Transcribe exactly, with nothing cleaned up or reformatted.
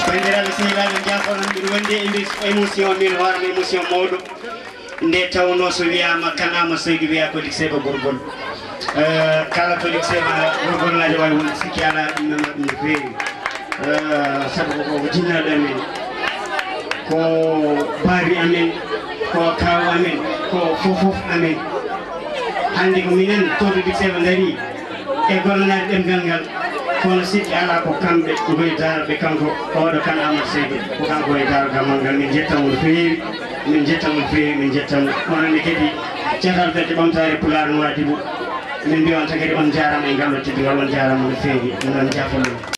Banndiraaɓe sehilaaɓe, njaafoɗon, mbiɗo wonde e nder émission, min hoorema émission mawɗo. Nde tawnoo so wiyaama Kan Aamadu Seydi, wiyaa ko Likseba Gorgol. Eh, kala to Likseba Gorgol naade wawi wonde, sikki alaa ɗum nanat ɗum no feewi. Eh, sabu ko, ko jinnaaɗo amen, ko baari amen, ko kaaw amen, ko fof fof amen. Hannde ko minen to to Likseba ndarii e gollanaade ɗemngal ngal, kono sikki alaa ko kamɓe ngoy daarɓe kanko oɗo Kan Aamadu Seydi, ko kanko woni daarogal ngal. Min njettan mo no feewi, min njettan mo no feewi, min njettan mo. Onon ne kadi, Caatal Fedde Ɓamtaare Pulaar Nuwaadibu, min mbiya on tan kadi on njaaraama e ngal ɗo teddungal, on njaaraama no feewi, min noon njaafo mon.